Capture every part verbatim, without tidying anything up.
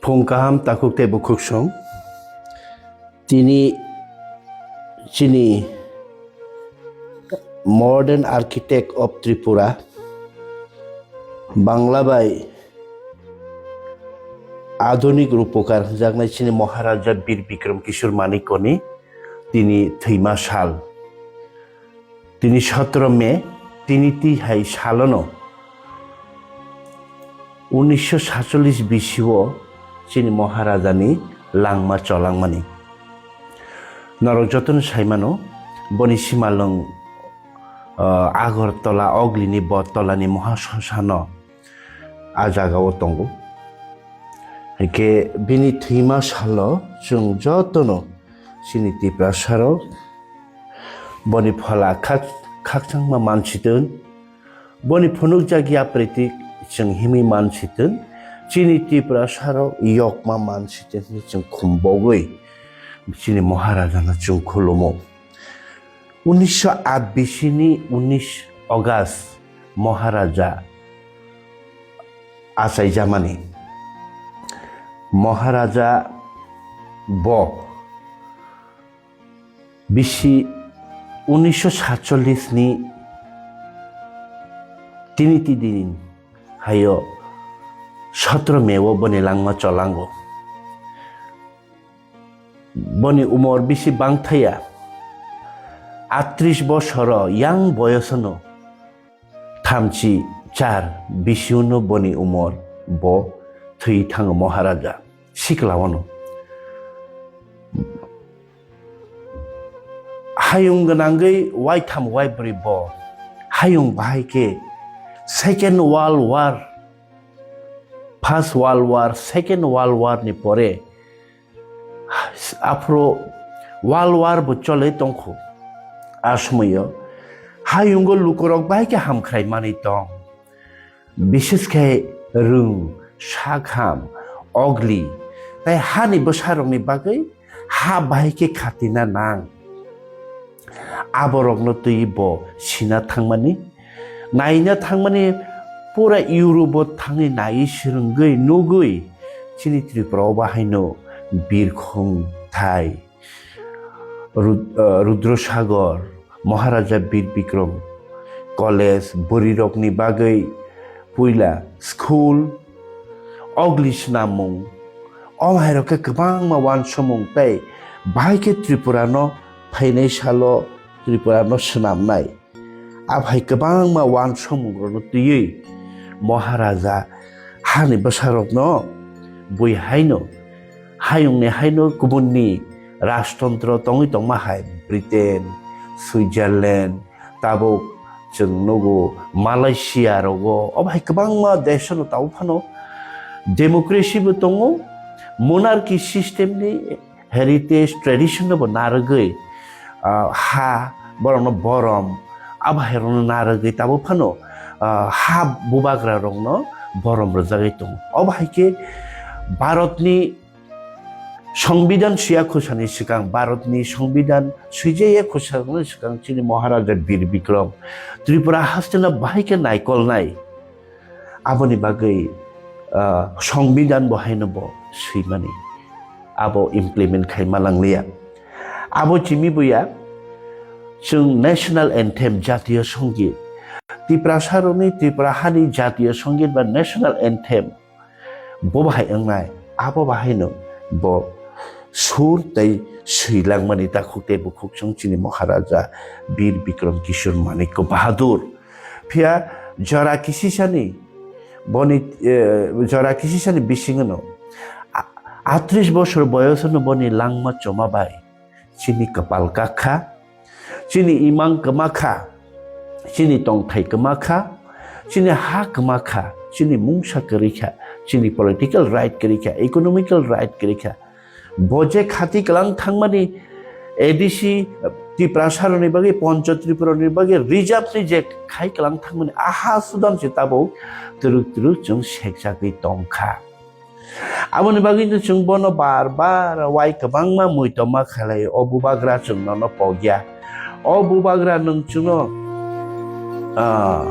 Phung kaham takhuk tei bukhuk song. Tini chini Modern Architect of Tripura, Bangla bai Adhunik Rupokar hwnjaknai chini Maharaja Bir Bikram Kishore Manikya ni tini thwima sal. Tini sotro May, tini twi hai salono unisho satchollish bisio chini Maharajani langma cholangmani. Norok jotono saimano, boni simalwng, ah, Agartala Oglini Botolani Mahasosano a jagao tongo. Hwnkhe bini thwima salo chwng jotono chini Tiprasarok boni phola khak-, khakchangma mansitun, boni phunukjak yapritik chwng himwi mansitun, chini Tiprasarok yokma mansitun hwnwi chwng khumbogwi chini Maharajano chwng khulumo. Unisho aat bisini unis August Maharaja achaijamani. Maharaja bo bisi unisho satchollish ni tini tini hayo sotro May o boni langma cholango. Boni umor bisi bangthaya, atris bosoro yang boyosono thamchi char bisiuno boni umor bo thwi thango Maharaja siklaono. Hayung gwnangwi waitham waibrwi bo hayung bahai khe Second World War, First World War, Second World War ni pore aphuru World War bo cholwi tongkhu. A somoio hayungo lukurok bahai khe hamkhrai manwi tong. Bises khe rung, sakham, ogli, tai hani bwsarokni bagwi ha bahai khe khatina nang. Aborokno twi bo sina thangmani, naina thangmani, pura Europe-o thangwi naiwi swrwngwi nugwi chini Tripura-o bahaino birkhung thai. Rud-, ah, Rudra Sagar, Maharaja Bir Bikram College, bwrwirokni bagwi puila school, ogli swnamung, o hairok khe kwbangma uansukmung tei bahai khe Tripura no phainai salo Tripura no swnamnai. Aphai kwbangma uansukmungrokno twiwi Maharaja hani bwsarokno bui haino, hayungni haino kubunni rajtontro tongwi tongma hai Britain, Switzerland, tabuk chwng nugo Malaysia rogo, obo hai kwbangma desh-o no tabuk phano democracy bo tongo, monarchy system ni heritage, tradition no bo narwgwi, ah, ha borokno borom, abo hai rokno narwgwi tabuk phano, ah, ha bubagra rokno borom rwjagwi tongo. Obo hai khe Bharatni Songbidan swiya khusani swkang, Bharatni Songbidan swijaya khusani swkang chini Maharaja Bir Bikram Tripura hasteno bahai khe naikolnai. Aboni bagwi, ah, Songbidan bo haino bo swimani. Abo implement khaima langliya. Abo chimi buya, chwng national anthem, jatiyo songit, Tiprasarokni, Tripura hani jatiyo songit ba national anthem, bo bahai wngnai, abo bahaino bo sur tei swi langmani takhuk tei bukhuk chwng chini Maharaja Bir Bikram Kishore Manikya Bahadur. Phiya jora kisisani boni, eh, jora kisisani bisingno a-, atris bosor boyosono boni langma choma bai chini kwpal kakha, chini imang kwma kha, chini tongthai kwma kha, chini ha kwma kha, chini mungsa kwrwi kha, chini political right kwrwi kha, economical right kwrwi kha. Bo je khati kwlang thangmani A D C Tiprasaroni bagwi, Poncho Tripurani bagwi reserve ni je khai kwlang thangmani, aha sudan se tabuk twrwk twrwk chwng sekjagwi tongkha. Aboni bagwi no chwng bono bar bar wai kwbangma muitomma khlai, o bubagra chwng nono pokya. O bubagra nwng chwngno, ah,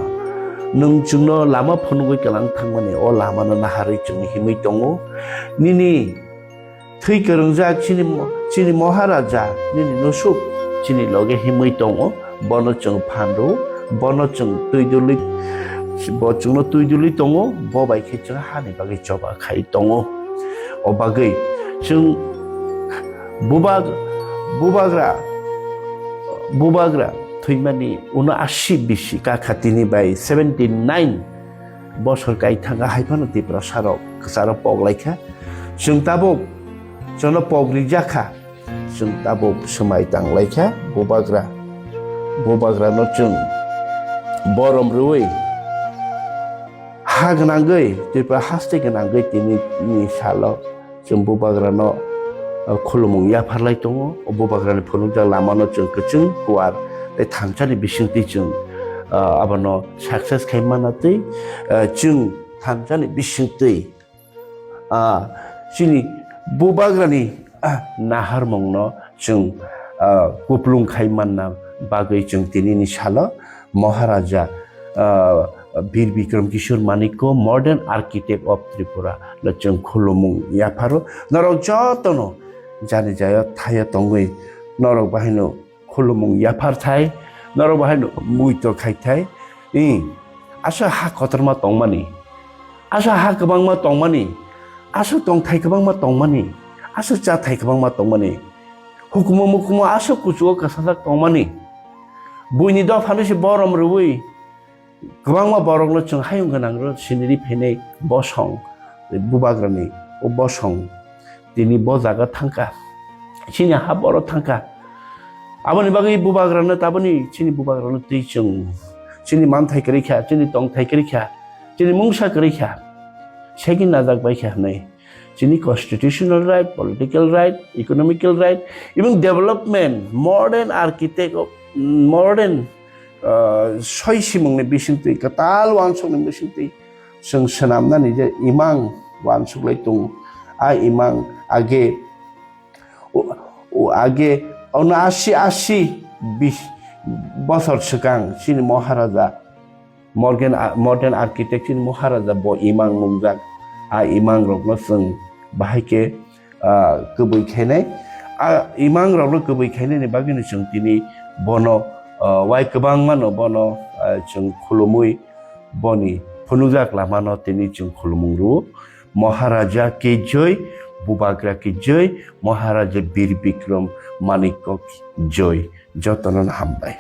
Nwng chwngno lama phunugwi kwlang thangmani, o lamano naharwi chwng himwi tongo. Nini thwi kwrwngjak chini mo-, chini Maharaja, nini nosuk chini loge himwi tongo. Bono chwng phan rw, bono chwng twi dulwi, bo chwngno twi dulwi tongo, bo bai khe chwng hani bagwi choba khai tongo. O bagwi chwng bubag-, bubagra, bubagra thwimani uno asi bisi kakha tini bai seventy nine bosor kai thanga hai phano Tiprasa rok kwcharo pok lai kha. Chwng tabuk chwngno pok rijak kha. Chwng tabuk swmai tang lai kha bubagra. Bubagra no chwng borom rwui ha gwnangwi, Tripura haste gwnangwi tini ni salo chwng bubagrano, uh, khulumung yaphar lai tongo. O bubagrani phunukjak lamano chwng kwchwng kuar tei thansa ni bisingtwi chwng, uh, abono success khai mana twi, uh, chwng thansa ni bisingtwi, uh, chini bubagrani, uh, naharmungno chwng, uh, kuplung khai manna bagwi chwng tini ni salo Maharaja, uh, Bir Bikram Kishore Manikya, Modern Architect of Tripura, no chwng khulumung yapharo. Norok jotono jani jayo thaio tongwi norok bahaino khulumung yaphar thai, norok bahaino muito khai thai. I, asa ha kotorma tongmani, asa ha kwbangma tongmani, asa tongthai kwbangma tongmani, asa chathai kwbangma tongmani, hukumu mukumu asa kuchugo kwsajak tongmani, buini dophano se borom rwui kwbangma borokno chwng hayung gwnang rw siniri phainai bosong, bubagrani o bosong tini bo jaga thangkha, chini ha boro thangkha. Aboni bagwi bubagrano taboni chini bubagrano twi chwng chini manthai kwrwi kha, chini tongthai kwrwi kha, chini mungsa kwrwi kha, segwi najak bai kha hwnwi. Chini constitutional right, political right, economical right, even development, modern architect of modern, uh, soi simungni bisingtwi, kwtal wansukni bisingtwi chwng swnamnani je imang wansuk lai tongo. A imang age, o, o age ono asi asi bis bosor swkang chini Maharaja Morgan, modern architect chini Maharaja bo imang nungjak. A imang rokno chwng bahai khe, ah, kwbwi khainai. A imang rokno kwbwi khainai ni bagwi no chwng tini bono, ah, wai kwbangma no bono, ah, chwng khulumui boni phunukjak lama no tini chwng khulumung rwo. Maharaja ki joi, Bubagra ki joi, Maharaja Bir Bikram Manikya ki joi. Jotono no hambai.